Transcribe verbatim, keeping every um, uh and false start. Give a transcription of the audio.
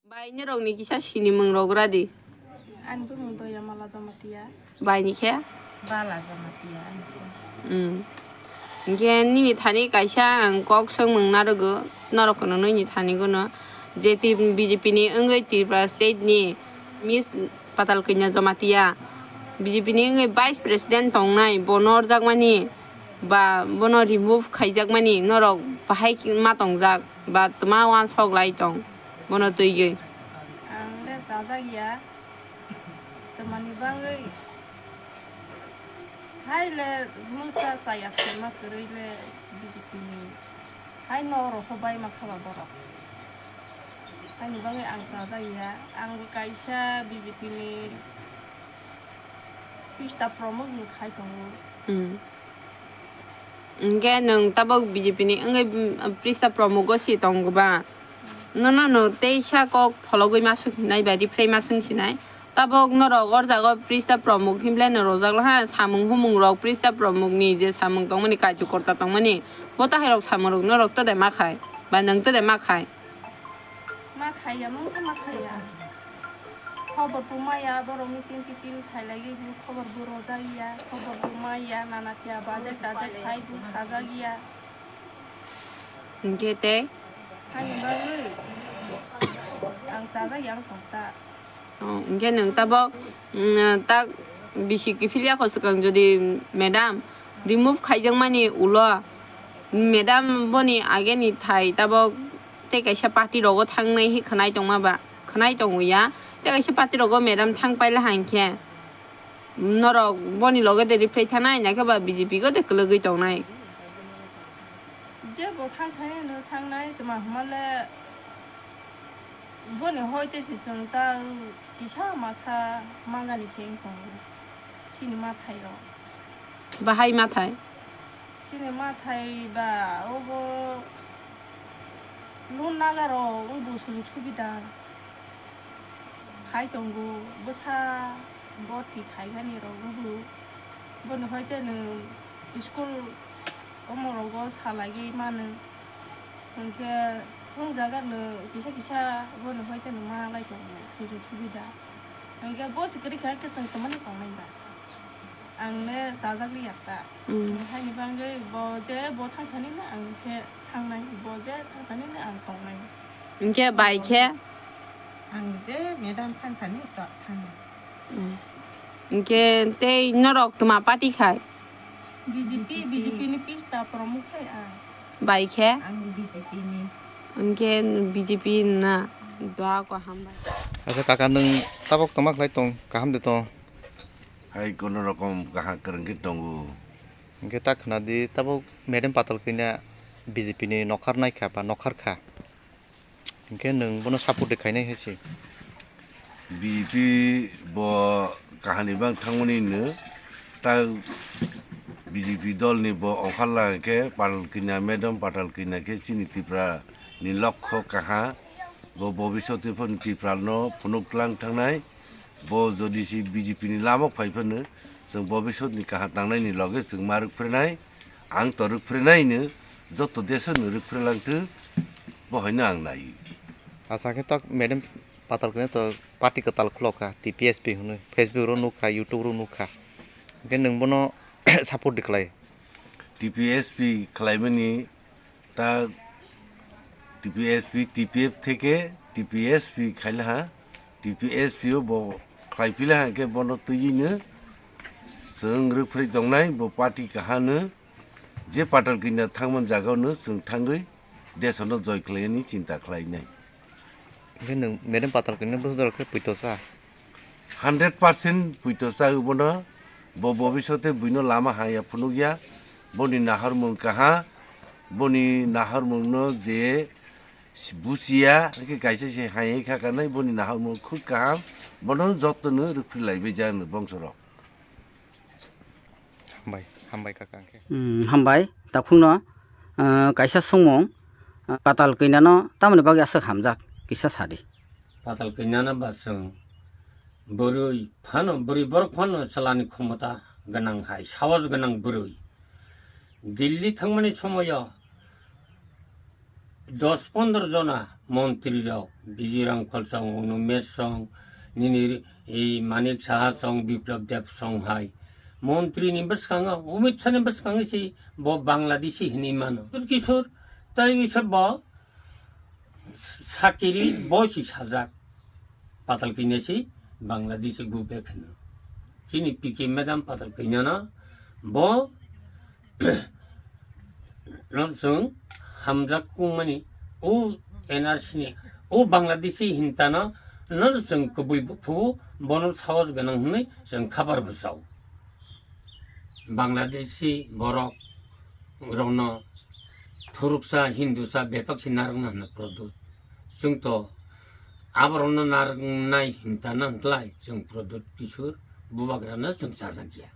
Bai, nirok ni kisa sinimung rok gra di. Ani bumung Doyamala Jamatia. Bai ni khe? Bala Jamatia ani khe. Hmm. Hingkhe nini thani kaisa ang kok songmung narugo, norok no nini thani gono. Je ti B J P ni wngwi Tripura state ni Miss Patal Kanya Jamatia, B J P ni wngwi vice president tongnai, bono rwjakmani ba bono remove khaijakmani norok bahai ma tongjak ba tma uansok lai tong bono twiwi? Ang le chajak ya, tmani bagwi hai le mungsa chaya khaima kwrwi le B J P ni hai no rohobai ma khaba borok. Haini bagwi ang chajak ya, ang bo kaisa B J P ni Krista Promuk ni khai tongo. Hmm. Hingkhe nwng tabok B J P ni wngwi, mm, Krista Promuk o si tongo ba? Nono no teisa kok phologwi ma sung sinai ba riphrei ma sung sinai. Tabok norok o jaga o Krista Promuk himle no rojak ha, samung humung rok Krista Promuk ni je samung tongmani, kaichu korta tongmani, bo tahai rok samung rok norok todai ma khai ba nwng todai ma khai? Ma khaiya, mungsa ma khaiya. Khobor bo maya, borok meeting titing khailaiwi bo khobor bo rojak ya, khobor bo maya, nana tia bajek tajek khai bo sajak ya. Hingkhe tei? Haini bagwi ang chajak ya wng tong ta. Oh, hingkhe nwng tabok, mm, tak bisi kiphil ya kho swkang jodi madam remove khaijakmani ulo, madam boni age ni thai tabok tei kaisa party rogo thangnai hi khwnai tongma ba, khwnai tongo ya. Tei kaisa party rogo madam thang paila hang khe, norok boni loge de riphrei thangnai, nakhe ba B J P go de kwlwgwi tongnai. Je bo thang thani no thangnai, tma hwnma le boni hoi te se chwng ta kisa masa mangani se wng tongo. Chini mathai rok. Bahai mathai? Chini mathai ba obo loan naga rok wngbo sujug subida phai tongo, bwsa boti khaigani rok wngbo. Boni hoi te no school omo rogo salaiwi mano. Hingkhe thung jaga no kisa kisa boni hoi te no ma lai tongo sujug subida. Hingkhe bo se kwrwi kha khe chwng tongmani tongnai ba. Ang le chajak li ya ta. Hmm. Haini bagwi bo je bo thang thani no ang khe thangnai, bo je thang thani no ang tongnai. Hingkhe bai khe? Ang je madam thang thani to thangnai. Hmm. Hingkhe tei norok tma party khai? B J P, B J P. B J P ni Krista Promuk sai ang. Bai khe? Ang B J P ni. Hingkhe B J P na doa ko hambai. Acha kaka, nwng tabok tma khlai tong, kaham de tong? Hai kono rokom kaham kwrwng khe tongo. Hingkhe ta khna di, tabok madam Patal Kanya B J P ni nokhar nai kha ba nokhar kha. Hingkhe nwng bono support de khainai hai se. B J P bo kahani bang thangmani no ta B J P dol ni bo ongkharla khe Patal Kanya, madam Patal Kanya khe chini Tripura ni lokho kaha. Bo bobisot ni pho Tripura no phunuk tlang thangnai. Bo jodi se B J P ni lama phai phano, chwng bobisot ni kaham tangnai ni loge chwng ma rwkphrenai, ang to rwkphrenai no, joto deso no rwkphrelang thung, bo hai no ang nai. Asa khe tok madam Patal Kanya to party kwtal khulok kha, T P S P hwnwi, Facebook ro nuk kha, YouTube ro nuk kha. Hingkhe nwng bono support de khlai? T P S P khlaimani ta T P S P, T P F theke T P S P khaila ha, T P S P o bo khlai phila ha khe bono twiwi no chwng rwkphrwi tongnai, bo party kaha no, je Patal Kanya thangmani jaga no chwng thangwi deso no joy khlainani chinta khlainai. Hingkhe nwng madam Patal Kanya bwswk jora khe poito cha? Hundred percent poito cha bono, bo bobisot te buino lama haya phunukya, boni nahormung kaha, boni nahormung no je buchiya, hingkhe kaisa se hai kha kanai, boni nahormung khub kaham, bono joto no rwkphri lai bai jang no bongso rok. Hambai, hambai kaka hingkhe. Hmm, hambai, takhung no, ah, kaisa sungmung, ah, Patal Kanya no tamoni bagwi aswk hamjak, kisa sa di. Patal Kanya no ba chwng bwrwi phano, bwrwi borok phano chalani khomota gwnang hai, sahos gwnang bwrwi. Delhi thangmani somoio Dos pondro jona montri rao, Bijirang Kholsong, Unu Mes song, nini, ei Manik Saha song, Biplab Deb song hai. Montri ni bwskango, Umit Shah ni bwskango se bo Bangladeshi hinwi mano. Kishore, tai se bo sakiri bo si sajak. Patal kini si Bangladeshi go back hino. Chini P K madam patal kini no bo no chwng hamjak kungmani o N R C ni o Bangladeshi hinta no no chwng kwbwi buphu bono sahos gwnang hwnwi chwng khabar bwsao. Bangladeshi borok rokno thuruksa Hindusa bebak se narwkna hwno Pradyot. Chwng to aborokno narwknai hinta no hwnkhlai chwng Pradyot Kishore bubagrano chwng chajak ya.